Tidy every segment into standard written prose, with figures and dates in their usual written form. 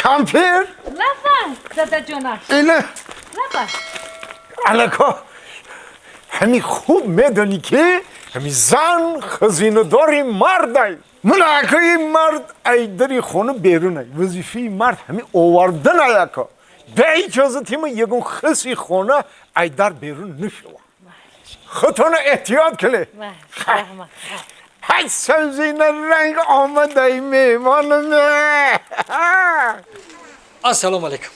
Кампир! Лаббай, дадаҷонаш. Ина. Лаббай. Алако. Ҳами хуб медонӣ, ки ҳами зан хазинадори мардай. Ман ака, ин мард ай дари хона берунай. Вазифаи мард ҳами оварданай, ака. Бе иҷозати ма ягон хиси хона ай дар берун нашава. Худтона эҳтиёт кунед. Раҳмат. Ҳай, савзина ранг омадай меҳмонаме. Ассалому алайкум.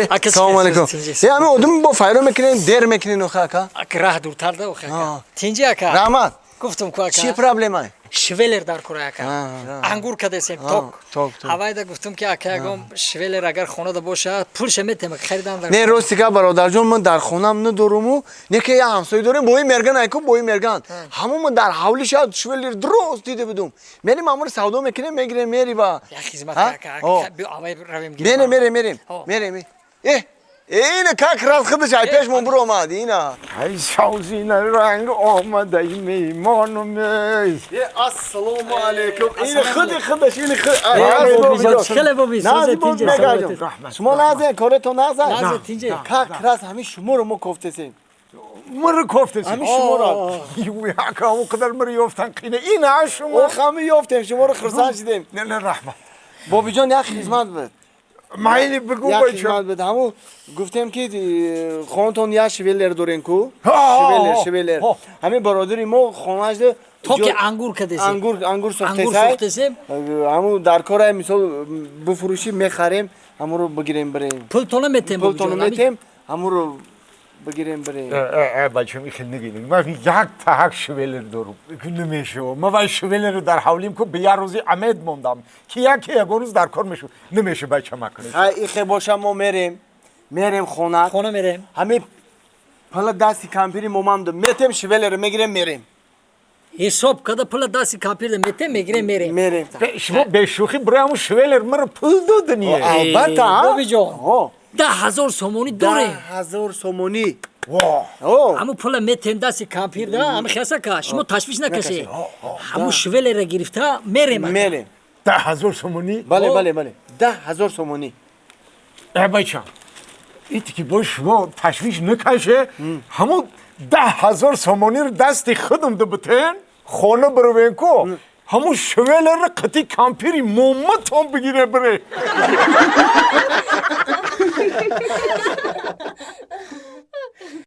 Ака. Салому алайкум. Тинҷи. Е, ҳами одам бо файро мекунем, дер мекунем, охе, ака. Ака, раҳ дуртар да, охе, ака. Тинҷи, ака. Раҳмат. Гуфтум ку, ака. Чӣ проблема? Швеллер дар кора, ака. Ангур кадесем, ток. Ток, ток. Ҳавайда гуфтум, ки ака, ягон швеллер агар хонада бошад, пулша метем, харидан дар. Не, рости гап, бародарҷон, ман дар хонам надоруму, не ки я ҳамсоя дорем, бои мерган, айку, бои мерган. Ҳамон ман дар ҳавли шад швеллер дуруст дида будум. Мерим, ҳамонро савдо мекунем, мегирем, мерива. Як хизмат, Ҳа? ака. О. Ака, биё, авай равем, гирем. Мерем, мерем, мерем. О. Мерем. Э, ина как раз худаш ай пешмон буромад, ина. Ҳай, савзина ранг омадай меҳмонаме. Е, ассалому алайкум. Ина худи худаш, ина худ. Хеле боби, созе, тинҷи, саломатӣ. Шумо назен, коретон назан. Назе, тинҷи. Как раз ҳамин шуморо мо кофтесем. Мара кофтеси? Ҳамин шуморо. Ака, он қадар мара ёфтан қина. Ина шумо. Ох, ҳамин ёфтем, шуморо хурсанд шидем. Не, не, раҳмат. Бобиҷон, як хизмат буд. Майли, бигӯ. Як Бача. хизмат буд. Ҳамун гуфтем, ки хонатон як швеллер дорем ку. Ҳа, Швеллер, ҳа, швеллер. ҳа. Ҳамин бародари мо хонаашда Токи ангур кадесем. Ангур, ангур Ангур сохтесай. сохтесем. Ҳамун дар кора, мисол, бифурӯшӣ, мехарем, ҳамунро бигирем, бирем. Пултона метем. Пултоно метем, ҳамунро бигирем, бирем. Бачам, ихел нагинем. Ман як таҳак швеллер дорум. Намешава. Ман вай швеллерро дар ҳавлим ку ба як рӯзи амед мондам, ки яке ягон рӯз дар кор мешуд. Намеша, бача, макунед. Ҳай, ихе боша, мо мерем. Мерем хона. Хона мерем. Ҳамин пула дасти кампири момамда метем, швеллерро мегирем, мерем. Ҳисоб када, пула дасти кампирда метем, мегирем, мерем. Мерем. Шумо бешӯхӣ барои ҳамун швеллер мара пул додание? Албатта. Бобиҷон. 10 000 сомонӣ дорем. 10 000 сомонӣ. Во. Ҳамун пула метем дасти кампирда, ҳами хесака, шумо ташвиш накашед. Ҳамун швеллера гирифта мерем, ака. Мерем. 10 000 сомонӣ? Бале, бале, бале, 10 000 сомонӣ. Э, бачам, ите ки бо шумо ташвиш накаше, ҳамун 10 000 сомониро дасти худам дабитен, хона биравен ку, ҳамун швеллерро қати кампири моматон бигире, бире.